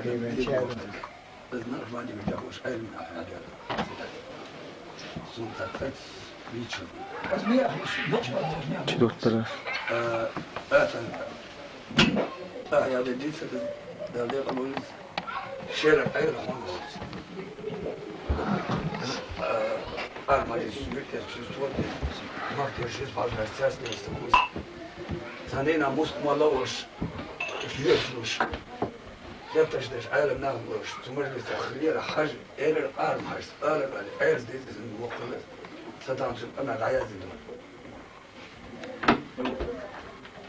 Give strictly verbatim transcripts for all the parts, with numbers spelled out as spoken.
Из нах ма дика дехуш, Ӏелам нах хьадер. Сунца цец вичун. Четвёртый раз. Э, это, а, я дедица, да, да, да, шера Ӏел хьон волц. Э, армари сюртер чувствовать. Мах держись, пожалуйста, с ним. Санина муст малош. Юртуш. Хеташ деш Ӏелам нах лош, цу мажлисах хилира Хьажа, эрар Къарма Хьажас, ала ала, Ӏел деза зун вокхалар, сатан цун къамаьл дӀаяздина.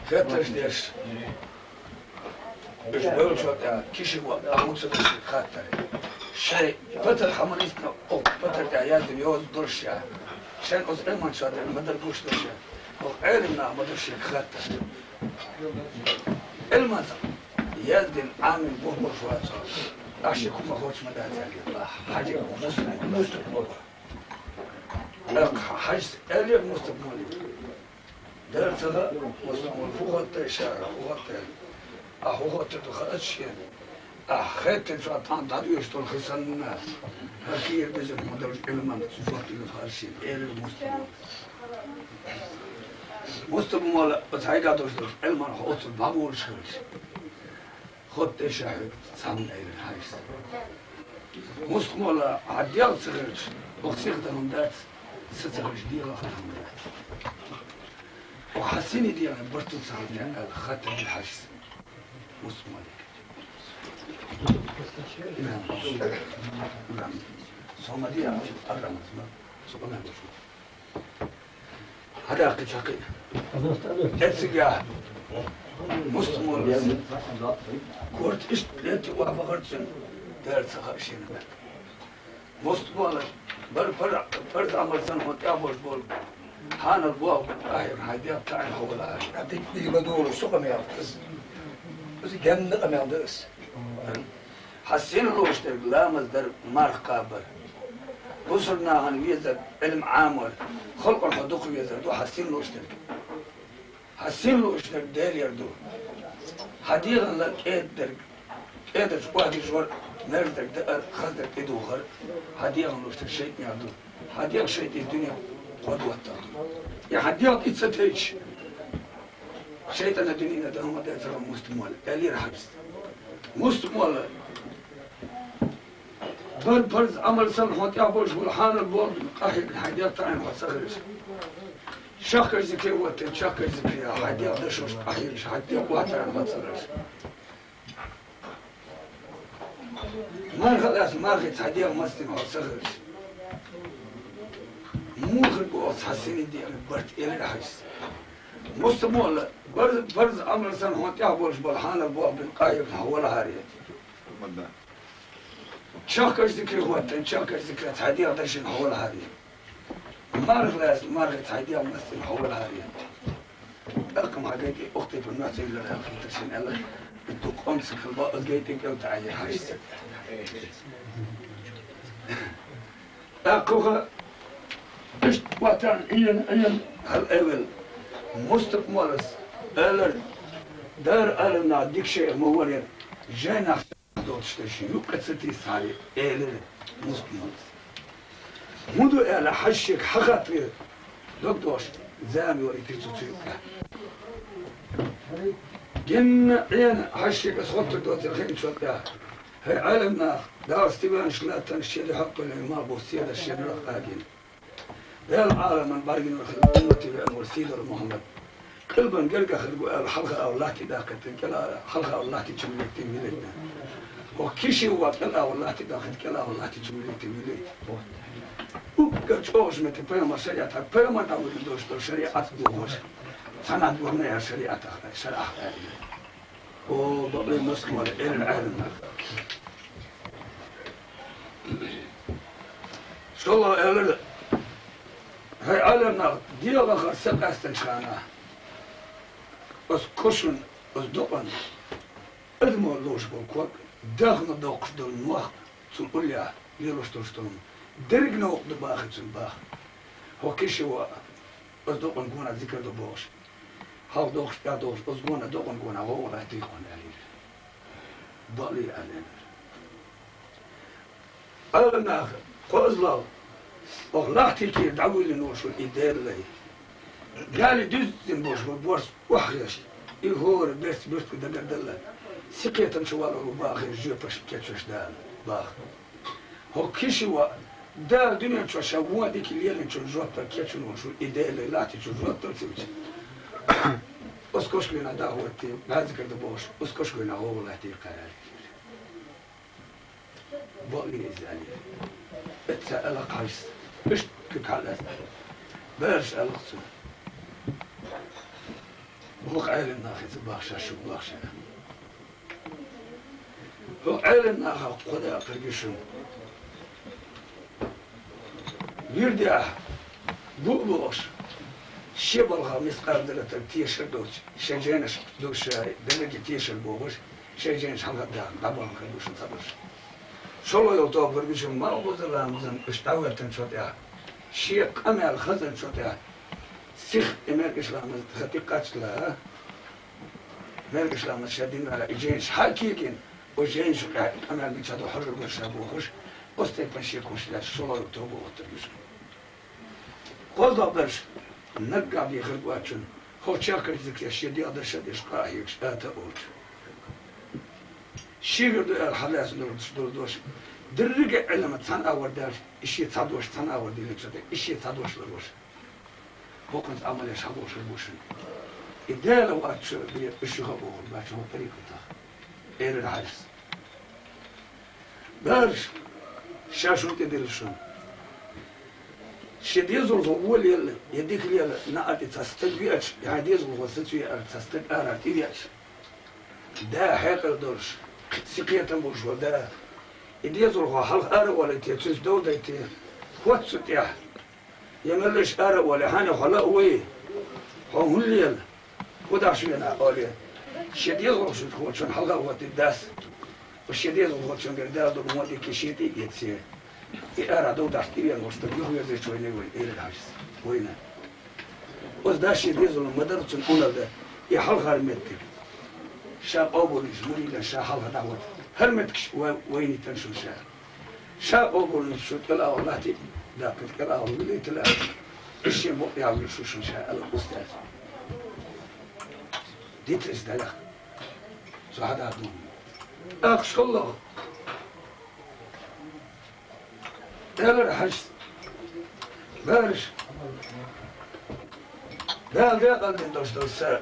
Хеташ деш, уж болчо тӀа, киши ва, а хӀун ца деш хаттар. Шай, патар хьамар истна, о, патар тӀа яздина йоз дурш я. Шайн оз Ӏилман чуа дер, ма дар гуш дурш я. О, Ӏелам нах ма дурш я хаттар. Ӏилманца яздина Ӏамин бухбуш вацар. Аши кума хоч ма дацар гила. Хьажи Муслим. Муслим. Ах, Хьажас элир Мустафа молли. Дер ца ха, Мустафа молли фу хатта ша, фу хатта. А фу хатта ду хатта шен. А хеттин ца тан дад уьш тол хисанна. Хакир безин модал Ӏилман зуфат ил фаршин. Элир Мустафа молли. Мустафа молла, оцайга дош дош, Ӏилман хо оцу бабулш хилш. Хот дешахьи, цхьан Ӏелин Хьажас. Мустафа молла, хьадел ца хилш, ох сих да хӀун дац, са ца хилш дела хӀун дац. Ох хьасини дела, барту ца хилш, хаттар Хьажас. Мустафа молла. Сома дия, аррамазма, сукъаман дош. Хьадаккхи цхьаккхи. Эцига Мустафа моллас. Корта иштта летти охьа бахарцун дер ца хаъ шена. Мустафа молла бар пар-, парз Ӏамал санна хьо тӀехь болуш болу. Хьанал боху ахир хьайн дегӀ таӀина хьо вала ахир. Дика дика ма долуш, со къамел ас. Иза генна къамел да ас. Хьан син луш дерг ламаз дар, марха кхабар. Бусург нахана везар, Ӏилма Ӏамор, халкъана хьо дукха везар ду хьан син луш дерг. Хьан син луш дерг Делера ду. Хьан дегӀан лар кӀеда дерг, кӀедарчу охьадижор, мерза дерг даар, хаза дерг тӀедухар, хьан дегӀан луш дерг шайтӀанех ду. Хьан дегӀ шайтӀе дуьне гӀо доттар ду. И хьан дегӀ тӀе ца тайча, шайтӀана дуьнина дан ма децара Мустафа молла, элира Хьажас. Мустафа молла, бар парз Ӏамал санна хьо тӀехь болуш болу хьанал болу къахьега хьайн дегӀ таӀина хьо ца хилаш. Чехкаш зикре ваттан, чехкаш зикре, хьайн дегӀ дашош къахьегаш, хьайн дегӀ ваттаран хьо ца хилаш. Марха лаьцна мархи цхьа дегӀ мастина хьо ца хилаш. Муха бу оцу хьан синийн дегӀан барт элира Хьажас. Мустафа молла, бар-, барз Ӏамал санна хьо тӀехь болуш болу хьанал болу бин къахьегаш хьо валахьаре. Чехкаш зикре хӀоттан, чехкаш зикре цхьа дегӀ дашина хьо валахьаре. Марха лаьцна мархи цхьа дегӀ мастина хьо валахьаре. ТӀаккха ма гайтӀе, охтепа нохцийла аьлла хӀинца шен аьлла, и ду къомца хила бакъ гайтӀе кӀел таӀийра Хьажас. ТӀаккха кхуха иштта ватарна Ӏийна, Ӏийна хьал эвел. Мустафа моллас элира, дара Ӏелам нах дика шайх ма варера, жайнах доцуш дерш юккъе ца тийсахьаре, элира Мустафа моллас. ХӀун ду аьлла, Хьажас шега хьан хаттаре дог дохуш, зама йолуьйтура цу цуьнга. Генна Ӏена Хьажас шега аса хоттур доцура хиъначул тӀаьхьа. ХӀай Ӏелам нах, Дала стигаланаш латтанаш шен дуьхьа а кхоьллина, мах бу седарш шен нах къагийна. Дала Ӏаламан бӀаьргинарг хилла уммате веана волу сийдолу Мухьаммад. Къилбан гергахь хир бу аьлла, хьалха агӀор латте даккхийтина, кӀел а-, хьалха агӀор латте чу вилийтина вилийтина. ХӀокху киши ван кӀел агӀор латте даккхийтина, кӀел агӀор латте чу вилийтина вилийтина. Уггар чӀогӀа метте пайхамар шариӀат, пайхамар дӀавиллина долуш долу шариӀат дохуш. Цхьана а дурна яра шариӀатах, шарахь аьлла. О, бакъвий, Мустафа молла, элира Ӏелам нах. ШолгӀа элира, хӀай Ӏелам нах, дегӀахара са къаьстинчу хана, оцу кошан, оцу дукъан, адамо лоруш болу ког, дахна доккхуш долу нох, цунна уллехь лелош долуш долу, дерриг новкъа ду бахи цунна баха. ХӀокху киши ван, оцу дукъан гонах зикар до бохуш. Хьалха дохуш, тӀаьхьа дохуш, оцу гонах, дукъан гонах гӀовгӀа латтий хьуна аьллера. Бакъли аьлла. Ала наха, кхозлагӀа, оха лахтике дӀавуьллина волуш ву и Делан лай. Гали дуьззина болуш ву борз охьахезаш, и хӀора берца буьртиг дагардалла. Синкхетам чу валар ву бахе, жоьпаш кечвеш Дала, баха. ХӀокху киши ваъ, Дала дуьнен чохь ша вон дика лелийначун жоп дала кечвина волуш ву и Делан лай, лахтичун жоп дала ца вича. Оцу кошкойнахь дӀа а хӀоттий, бӀаьрзикара дан бохуш, оцу кошкойнахь гӀовгӀа латтий кхара. Бакъли иза аьлла. Эцца ала кхайса. Иштта куьг хьалаьцна. Бераш аьлла цунна. ХӀокху Ӏелам нахаца бахша шу бахша. ХӀокху Ӏелам нахах кхо дакъа кхерги шуна. Вирдехь, бу а бохуш, шен балхах мискъал зарратар тешар доцуш, шайн жайнаш долуш, дерриге тешар бохуш, шайн жайнаш хьалха а дахна, дӀабахна хир бу шуна ца долуш. ШолгӀа йолу тоба хир бу шуна, малхбуза ламазан уьш дӀахӀоьттинчул тӀаьхьа, шен къамел хазанчул тӀаьхьа, сих и мергашламаз ха тӀе кхаччалц, мергашламаз ша дина вара, и жайнаш хьа а кегийна, оцу жайнаш юкъахь къамел мичахь ду хьожур бара ша бохуш, оцу тайпана шен куш лаьцна, шолгӀа тоба хӀоттур ю шуна. КхозлагӀа берш, наггахь бен хир бу аьллачун, хӀокху чехкачу зикарехь шен дегӀ дарша а деш, къа а хьоьгуш, ата а олуш. Шен хир ду аьлла хьалаьцна долуш долу дош, дерриге а Ӏилма цхьана агӀор даьлча, и шен цхьа дош цхьана агӀор диллинчул тӀаьхьа, и шен цхьа дош лар ву ша. ХӀокхунца Ӏамал еш хьан бохуш хир бу шуна? И Дела вац шу бен, уьш юха а бохург бац хӀокху тӀарикъатах. Элира хьаьжас. Бераш, ша шуна тӀедилла шуна. Шен дезалхо вон лелла, я дика лелла, наӀар тӀе цхьа стаг веача, я хьайн дезалхо саца веара цхьа стаг арахь тӀевеача, да хьекъал долуш, синкхетам болуш вара да. И дезалхо хьалха ара а валийта, цуьнца дов дайта, хӀотту цу тӀехь. Я меллаша ара а вале, хьан хьо ла а вуй? Хьо хӀунда лела? ХӀун даш вена, оле? Шен дезалхочунна хьалха а хӀоттийта дас. Шен дезалхочуьнгара Дала дург ма дикке шен тӀе а эцце. И арахь дов даш тӀевеана волу стаг юхаверзийча вайна вай, элира хьаьжас. Вайна. Оцу дас шен дезалхо ма-дарра цунна къуналда, и хьалхара меттиг. Ша къобалвинчу муридана ша хьалха дӀахӀотту. ХӀара меттигаш вай-, вайнийтина шуна ша. Ша къобалвинчу шу кӀелахь латтий, даккхийта кӀелахь вуьллийтала аьлла, и шен букъ яхьа вуьллуш ву шуна ша аьлла устаза. Дитарш далахь. Цу хьада ду. Ахча хӀаллах. Элира хьаьжас. Бераш. Дала декъал дина долуш долу са,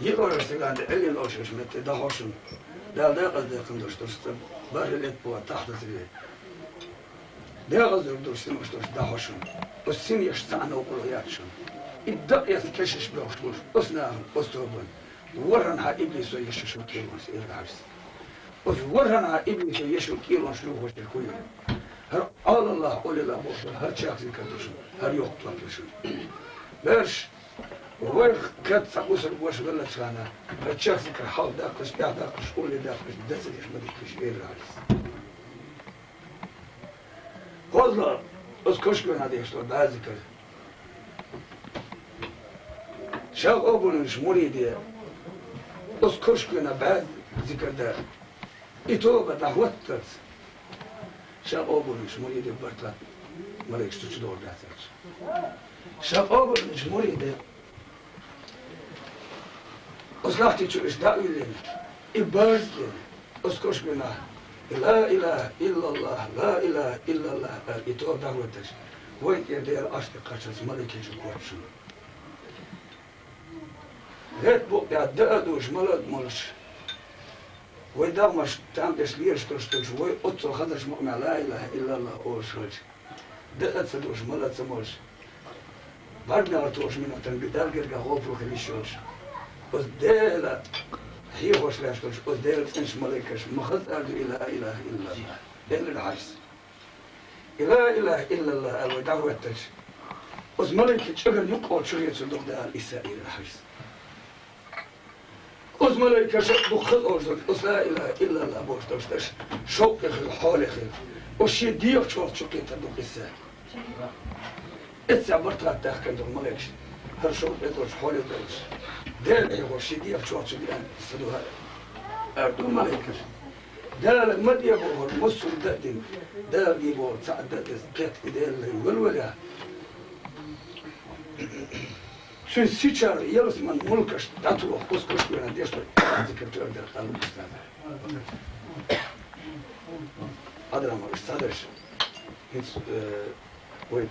йиъ оршах стеган де Ӏиллина олуш йолуш метте дӀахьо шуна. Дала декъал декхна долуш долу са, бархӀ лет боху тахтаза ве. Декъаза долуш синош долуш дӀахьо шуна. Оцу синех цхьа а новкъарло яц шуна. И дакъаэцна кешнаш бохуш болуш, оцу нахана, оцу тобанна. ВорхӀанхьа иблисо еш шу кӀелонаш, элира хьаьжас. Оцу ворхӀанхьа иблисо еш шу кӀелонаш луьйхуш дерг хӀун ю? ХӀара Аллах, Аллах бохуш, хӀара чехка зикар ду шуна, хӀара йоккха топ ю шуна. Бераш, вайх кхетта цхьа бусалба ваша веллачхьана, хӀара чехка зикар хьалха даккхаш, тӀаьхьа даккхаш, улле даккхаш, дацареш ма диккхаш, элира хьаьжас. КхозлагӀа, оцу кошкойнахь деш долу бӀаьрзикар. Ша къобалвинчу муриде оцу кошкойнахь бӀаьрзикар дан, и тоба дӀахӀоттарца, ша къобалвинчу муриде барт латта маликаш цу чу догӀур дац аьлла. Ша къобалвинчу муриде Оцу лахти чу уьш дӀа а виллина, и барз а дина, оцу кошкойнахь, и ла илаха иллаллах, ла илаха иллаллах аьлла, и тоба дӀахӀоьттича, вайн тӀера Делан Ӏарш тӀе кхаччалц маликаш чу кхоччуш. ГӀетта букъ тӀехь даа а душ, мала а молуш, вай дегӀмаш там тӀе лелаш долуш долчу, вай оццул хазачу мукъамехь ла илаха иллаллах олуш хилча, даа а ца душ, мала а ца молуш, бӀаьргнегӀар тухуш минотан би Далла гергахь гӀопал хила йиш йолуш, оцу Дела хьехош лаьтташ долуш, оцу Делан цӀеначу маликаша ма хаза аьлла ду и ла илаха иллаллах, элира хьаьжас. И ла илаха иллаллах аьлла вай дӀахӀоьттича, оцу маликийн чӀаган юккъехула чу хецар ду-кх Дала, Ӏийса, элира хьаьжас. Оцу малайкаша дукха хаза олуш долуш, оцу ла илаха иллаллах бохуш долуш дерш, шовкъе хила, хьоле хила. Оцу шен дегӀан чорта чу кхетар ду-кх иза. Эццехь барт латта даьхкина ду-кх малайкаш. ХӀара шовкъе долуш, хьоле долуш, Дела хьехош шен дегӀан чорта чу деана са ду хӀара, аьлла ду малайкаша. Дала ма де бохур, мусул дадин, Дала де бохур, цхьа дадис, кхетта де велвелла. Цуьнан сичара ялсаман мулкаш дӀатоху, кху куш вена деш ду, зикр тӀера дара халу устада. Хьадрамаш, садарш, хӀинца, э, вай